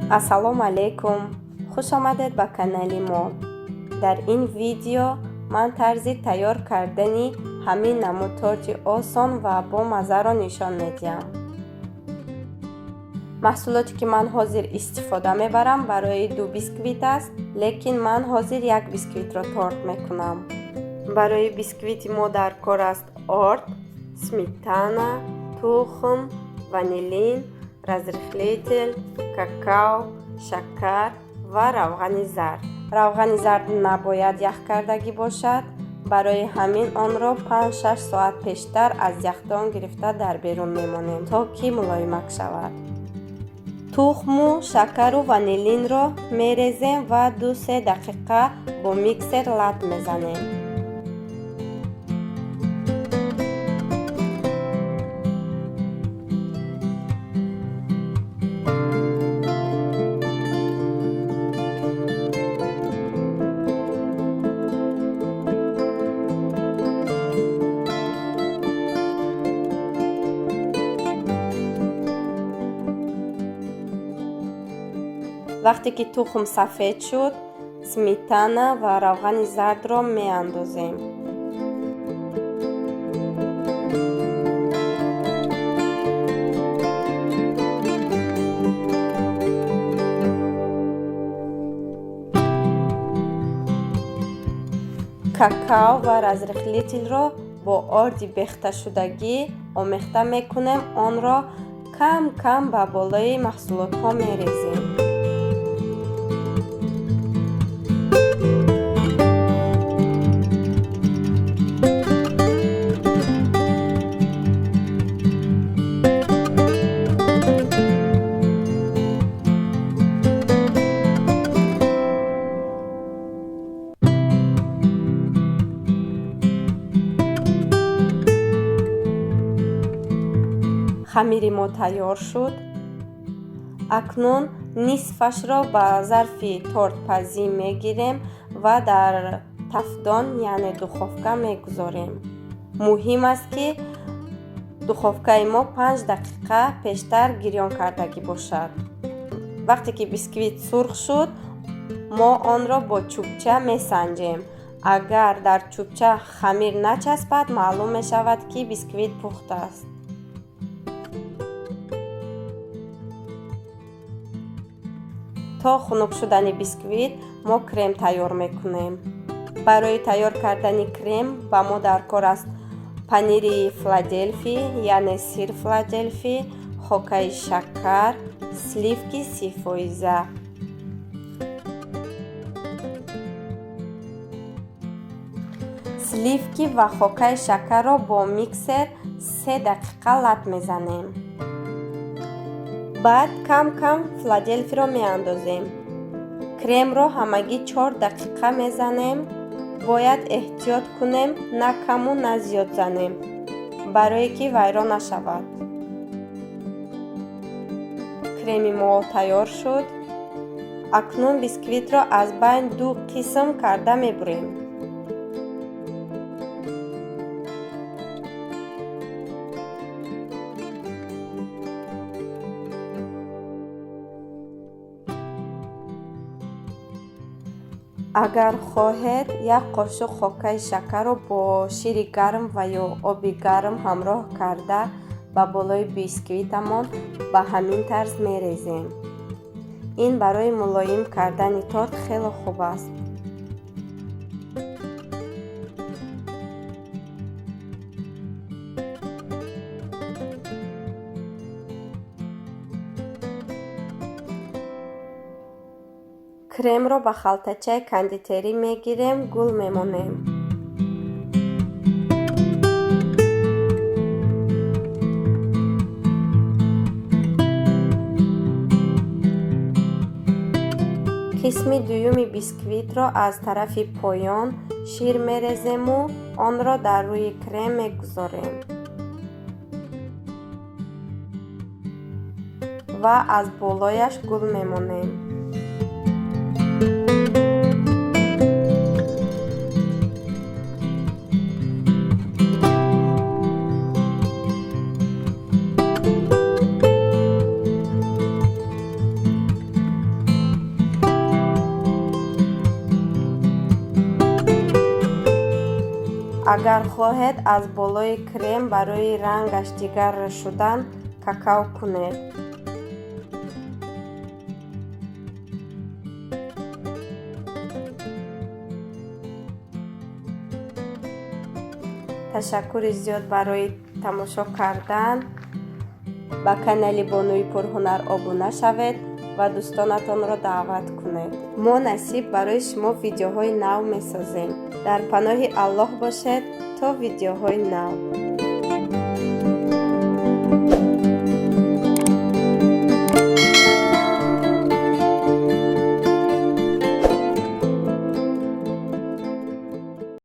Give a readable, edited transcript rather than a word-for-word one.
Ассалому алайкум, хуш омадед ба канали мо. Дар ин видео ман тарзи тайёр кардани ҳамин намуд торти осон ва бомаззаро нишон медиҳам. Маҳсулоте ки ман ҳозир истифода мебарам барои 2 бисквит аст, лекин ман ҳозир як бисквитро торт мекунам. Барои бисквити мо дар кор аст орд, сметана, тухм, ванилин, разрыхлитель, какао, шакар ва равғани зард. Равғани зард набояд яхкардагӣ бошад, барои ҳамин онро 5-6 соат пештар аз яхдон гирифта дар берун мемонем, то ки мулоимак шавад. Тухму шакару ванилинро мерезем ва 2-3 дақиқа бо миксер лат мезанем. Вақте ки тухм сафед шуд, сметана ва равғани зардро меандозем. Какао ва разрыхлительро бо орди бехташудагӣ омехта мекунем, онро кам-кам ба болои маҳсулотҳо мерезем. Хамири мо тайёр шуд. Акнун нисфашро ба зарфи тортпазӣ мегирем ва дар тафдон, яъне духовка мегузорем. Муҳим аст, ки духовкаи мо 5 дақиқа пештар гирён кардагӣ бошад. Вақте ки бисквит сурх шуд, мо онро бо чӯбча месанҷем. Агар дар чӯбча хамир начаспад, маълум мешавад, ки бисквит пухтааст. То хунук шудани бисквит мо крем тайёр мекунем. Барои тайёр кардани крем ба мо даркор аст панири Филаделфи, яъне сир Филаделфи, хокаи шакар, сливки 30%. Сливки ва хокаи шакарро бо миксер 3 дақиқа лат мезанем. Баъд кам-кам Филаделфиро меандозем. Кремро ҳамагӣ 4 дақиқа мезанем. Бояд эҳтиёт кунем, на каму на зиёд занем, барое ки вайрон нашавад. Креми мо тайёр шуд. Акнун бисквитро аз байн 2 қисм карда мебурем. Агар хоҳед, як қошуқ хокаи шакарро бо шири гарм ва ё оби гарм ҳамроҳ карда ба болои бисквитамон ба ҳамин тарз мерезем. Ин барои мулоим кардани торт хеле хуб аст. Кремро ба халтачаи кондитерӣ мегирем, гул мемонем. Қисми дуюми бисквитро аз тарафи поён шир мерезему онро дар рӯи крем мегузорем ва аз болояш гул мемонем. Агар хоҳед, аз болои крем барои рангаш дигар шудан какао кунед. Ташаккури зиёд барои тамошо кардан. Ба канали Бонуи Пурҳунар обуна шавед ва дӯстонатонро даъват кунед. Мо насиб барои шумо видеоҳои нав месозем. Дар паноҳи Аллоҳ бошед то видеоҳои нав.